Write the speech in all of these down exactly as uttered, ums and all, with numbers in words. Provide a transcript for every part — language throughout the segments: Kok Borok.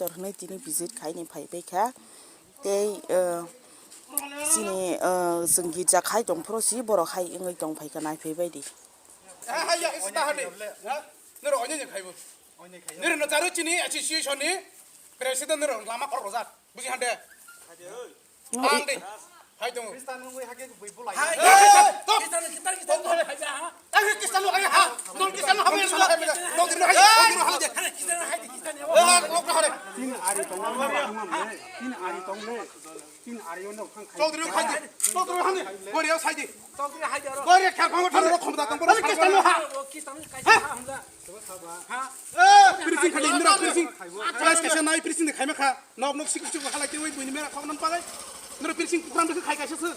Director hwnwi tini visit khaini phaibai kha. Tei, eh, chini, eh, chwng girja khai tong phuru si borok hai wngwi tong phai kha, nai phai bai di. Ha, ha, ya, isi ta ha de. Ha? Nero onye khai bo. Nero no jaru chini association ni president nero lama kor rozak. Buji hande. Ang de. Hai dong. Kristan nungwi hake bui bulai. Hai. Kristan, Kristan, Kristan, hai ha. Ang Kristan nungwi ha. Non Kristan nungwi ha. Non Kristan nungwi ha. Non Kristan nungwi ha. Hai Kristan, hai Kristan. Eh, lok na hore. Tin ari tong le. Tin ari tong le. Tin ari ono khang khai. Chaudhary khai de. Chaudhary khai de. Gori sai de. Chaudhary hai de. Gori kha khang thang ro khom da tong. Kristan nungwi ha. Kristan nungwi kai ha hamla. Eh, piercing khai, nira piercing. Price kaisa nai piercing de khaima kha. Nok nok sik sik halai tei oi buini mera khok nan pagai. Nira piercing program de khai kaisa se.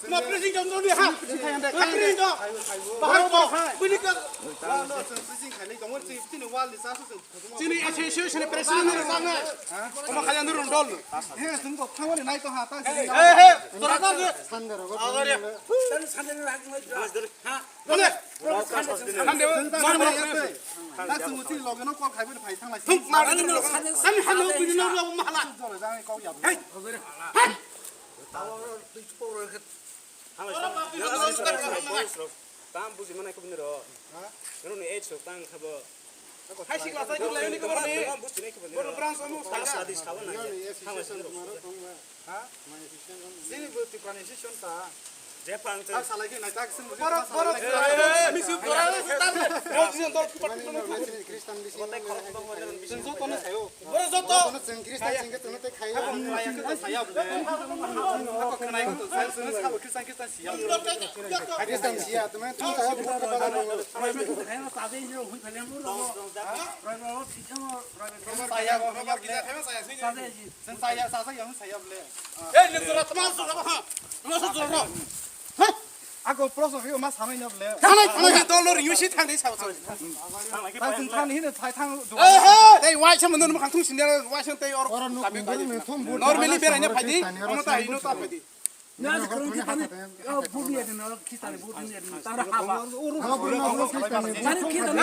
Na piercing jom jom de ha. Piercing khai ande. Khai piercing do. Bahar ko. Buini ka. Chini association president nira jang nai. Omo khai nira dol. He, sung ko thangwani nai to ha ta. He he. Tora ta. Sandero go. Agare. Tan sandero rak nai. Ha. Hande, hande, hande. Hande, hande, hande, bini no mahala. Hei. Tam buji mana ko bini ro. Nero ni age so tang khabo. Hai si klasa ko lai ni ko ni. Tam buji ni ko bini ro. Bor branch omo. Tam sadi sabo na. Tam sadi. Ha? Sini bo Tripura ni session ta. Je pang te. Tak salai ke nai tak sini. Borok, borok. Misi borok. Kristan bisi. Sini joto no sayo. Borok joto. Joto no sing Kristan sing ke tunu te khai. Apa kenai ko sai sini sabo Kristan Kristan siya. Kristan siya, teman tu saya bukan kepala. Saya. Chwng chaya, chajak yang chaya bole. Eh, nung jora tma jora ha. Tma jora. Ha? Ako proso khe ma sanai na bole. Thanai, thanai, dol no ringo si thang dei sa sa. Ta chwng thang hino thai thang. Eh, he, dei wai sa mun no khang thung sin dei wai sa tei or. Oro nuk kami bai. Normally berai na phai di. Omo ta hino ta phai di. Na se khorang khitani, o, budi ya dino, khitani, budi ya dino, tara haba. Tara khitani,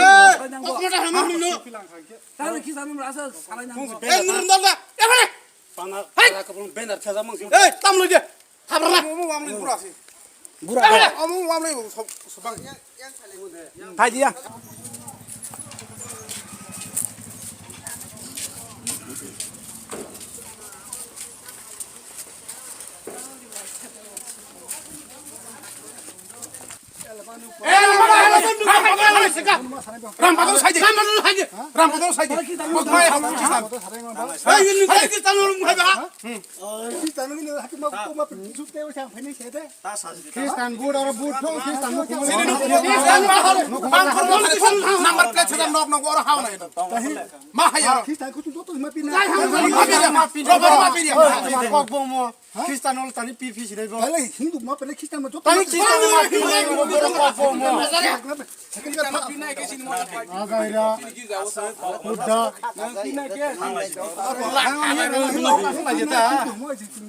tara khitani rasa salai nang. Eh, nur dal da. Eh, mana? Pana, pana kapung benar chaja mang. Eh, tam lo je. Thabra na. Omo wamli gura si. Gura. Eh, omo wamli so, so bang. Thai dia. Ram Bahadur sai de. Ram Bahadur sai de. Ram Bahadur sai de. Bok mai hau. Hai, ini sai de tanu rum hai ba. Kristan ni hati ma ko ma pin su te sa phai ni se de. Kristan bur aro bur thong Kristan no. Number plate sa nok nok oro hau na. Ma hai aro. Kristan ko tu to ma pin na. Ma pin ya, ma pin ya. Kok bo mo. Kristan ol tani pir pir sinai bo. Tale Hindu ma pele Kristan ma joto. Tani Kristan ma pir nai bo kok bo mo. Azaira. Buddha.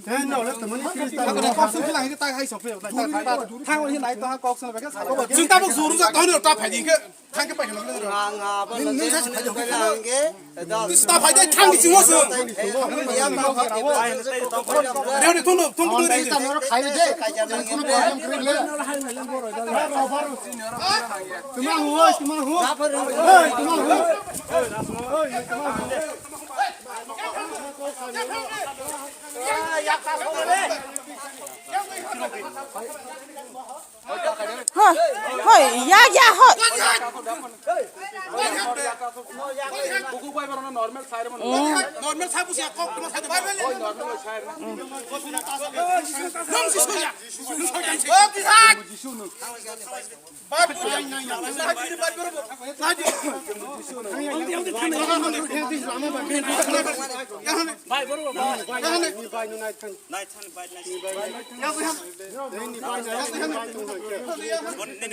Tei no le temani Kristan. Kok sung philang ta hai sopre. Thang ni nai ta kok sung beke sa. Sung ta bok suru sa toni ta phai di ke. Thang ke pai ke. Nung sa phai di ke. Tista phai de thang di sung so. Reo ni thung thung thung de. Tuma hu, tuma hu. Hey, tuma hu. Hoi, hoi, ya, ya, hoi. Normal sai mo. Normal sai mo. Normal sai mo. Normal sai mo.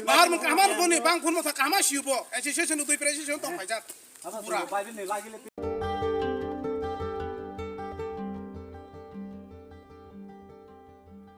Bahar mung kaham boni bang phun masa kaham siubo. Association utui president tong paijak. Pura.